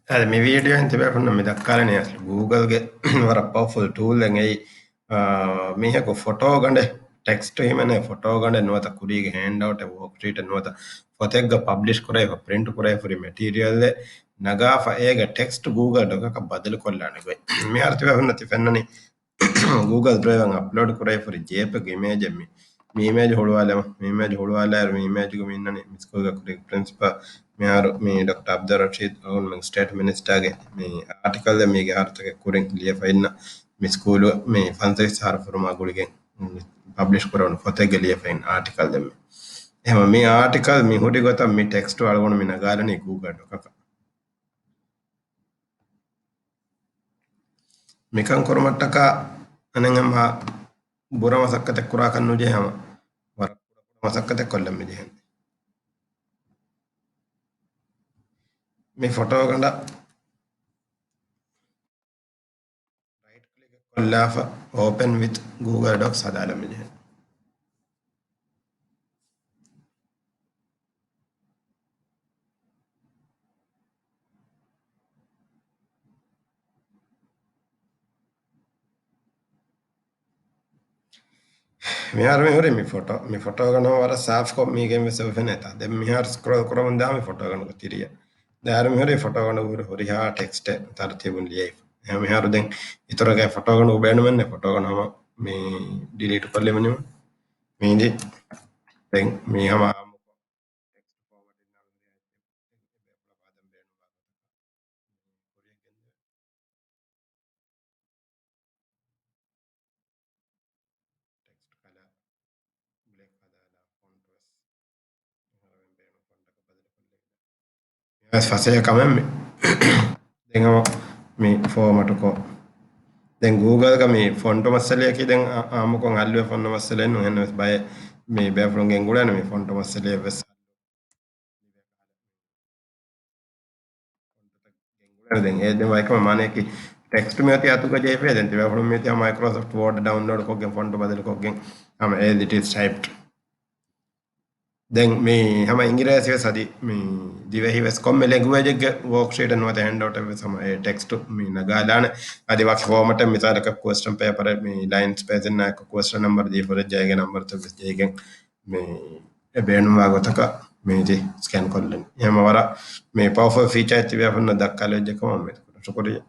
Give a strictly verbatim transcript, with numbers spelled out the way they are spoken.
އަދި މި ވީޑިއޯއިން ތިބޭފުންނަށް މި ދައްކާލަނީ އަސްލު ގޫގަލްގެ ވަރަށް ޕަވަރފުލް ޓޫލެއް އެއީ. އާ، މީހަކު ފޮޓޯ ގަނޑެއް ޓެކްސްޓު ހިމެނޭ ފޮޓޯ ގަނޑެއް ނުވަތަ ކުރީގެ ހޭންޑްއައުޓެއް ވޯކްޝީޓެއް ނުވަތަ ފޮތެއްގަ ޕަބްލިޝް ކުރެވިފަ ޕްރިންޓް ކުރެވިފަ ހުރި މެޓީރިއަލްއެއް ނަގާފަ އޭގެ ޓެކްސްޓް ގޫގަލް ޑޮކަކަށް ބަދަލު ކޮށްލާނެ ގޮތް. މިހާރު ތިބޭފުންނަށް ތި ފެންނަނީ ގޫގަލް ޑްރައިވަށް އަޕްލޯޑް ކުރެވިފަ ހުރި ޖޭޕެގް އިމޭޖެއް މި މި އިމޭޖް ހުޅުވާލަމާ، މި އިމޭޖް ހުޅުވާލާއިރު، މި އިމޭޖުގަ މި އިންނަނީ މި ސްކޫލްގަ ކުރި ޕްރިންސިޕަލް މިހާރު މި ޑޮކްޓަރ އަބްދުއްރަޝީދު އަޅުގަނޑުމެން ސްޓޭޓް މިނިސްޓާގެ މި އާޓިކަލް މީގެ އަހަރުތަކެއް ކުރިން ލިޔެފައިންނަ މި ސްކޫލު މި ފަންސަވީސް އަހަރު ފުރުމާ ގުޅިގެން ޕަބްލިޝް ކުރެވުނު ފޮތެއްގެ ލިޔެފައިން އާޓިކަލް ދެންމެ. އެހެން މި އާޓިކަލް މި ހުރި ގޮތަށް މި ޓެކްސްޓު އަޅުގަނޑު މި ނަގާލަނީ ގޫގަލް ޑޮކަކަށް. މިކަން ކުރުމަށްޓަކާ އަނެއްހަމަ ބުރަ މަސައްކަތެއް ކުރާކަށް ނުޖެހޭ ހަމަ ވަރަށް ބުރަ މަސައްކަތެއް ކޮށްލަން މި ޖެހެނީ. މި ފޮޓޯ ގަނޑަށް ރައިޓް ކްލިކް ކޮށްލާފަ އޯޕަން ވިތް ގޫގަލް ޑޮކްސް ހަދާލަން މި ޖެހެނީ. މިހާރު މި ހުރި މި ފޮޓޯ، މި ފޮޓޯ ގަނޑު ވަރަށް ސާފްކޮށް މީގެން ވެސް އޮތް ފެނޭތާ. ދެން މިހާރު ސްކްރޯލް ކުރަމުން ދާ މި ފޮޓޯ ގަނޑުގެ ތިރިއަށް. ދެން މި ހުރި ފޮޓޯ ގަނޑު ހުރި ހުރިހާ ޓެކްސްޓެއް ތަރުތީބުން ލިޔެފަ. އެހެން މިހާރު ދެން އިތުރަކަށް ފޮޓޯ ގަނޑު ބޭނުމެއް ނެތް. ފޮޓޯ ގަނޑު ހަމަ މި ޑިލީޓް ކޮށްލިމުނިމު މީނދި ދެން މީ ހަމަ އާއްމުކޮށް ޓެކްސްޓް ފޯމަޓިން ނަމު ހުރި އެއްޗެއް ބޭފުޅަށް ބާދަން ބޭނުންވާ ގޮތަކަށް ކުރިއަށް ގެންދެވޭ. ޓެކްސްޓް ކަލާ ބްލެކް ހަދާލާ ފޮންޓް ވެސް އަހަރެމެން ބޭނުން ފޮންޓަކަށް ބަދަލުކޮށްލެވިދާ. މިވެސް ފަސޭހަ ކަމެއް މި. ދެން ހަމަ މި ފޯމަޓުކޮށް. ދެން ގޫގަލްގަ މި ފޮންޓު މައްސަލަޔަކީ ދެން އާ-، އާއްމުކޮށް ހައްލުވެފަ އޮންނަ މައްސަލައެއް ނޫން. އެހެންނަމަވެސް ބައެއް މި ބޭފުޅުން ގެންގުޅޭނެ މި ފޮންޓު މައްސަލައެއް ވެސް. ދެން އޭ ދެން ވައިކަމަށް މާނަޔަކީ ޓެކްސްޓް މިއޮތީ އަތުގަ ޖެހިފައި ދެން ތިބޭފުޅުން މިއޮތީ މައިކްރޯސޮފްޓް ވޯޑް ޑައުންލޯޑް ކޮށްގެން ފޮންޓު ބަދަލުކޮށްގެން ހަމަ އޭޒް އިޓް އިޒް ޓައިޕްޑް. ދެން މި ހަމަ އިނގިރޭސި ވެސް އަދި މި ދިވެހި ވެސް ކޮންމެ ލެންގުއޭޖެއްގެ ވޯކްޝީޓެއް ނުވަތަ ހޭންޑްއައުޓެއް ވެސް ހަމަ އެ ޓެކްސްޓު މި ނަގާލާނެ. އަދި ވަކި ފޯމަޓެއް މިސާލަކަށް ކުއެސްޗަން ޕޭޕަރެއް މި ލައިން ސްޕޭސިން ނާއެކު ކުއެސްޗަން ނަމްބަރު ދީފަ ހުރެއްޖެ އޭގެ ނަމްބަރުތައް ވެސް ޖެހިގެން މި އެ ބޭނުންވާ ގޮތަކަށް މި އިތި ސްކޭން ކޮށްލަނީ. އެހެން ވަރަށް މި ޕަވަރފުލް ފީޗާއެއް ތިބޭފުންނަށް ދައްކާލެވިއްޖެ ކަމަށް އުއްމީދު ކުރަން. ޝުކުރިއްޔާ.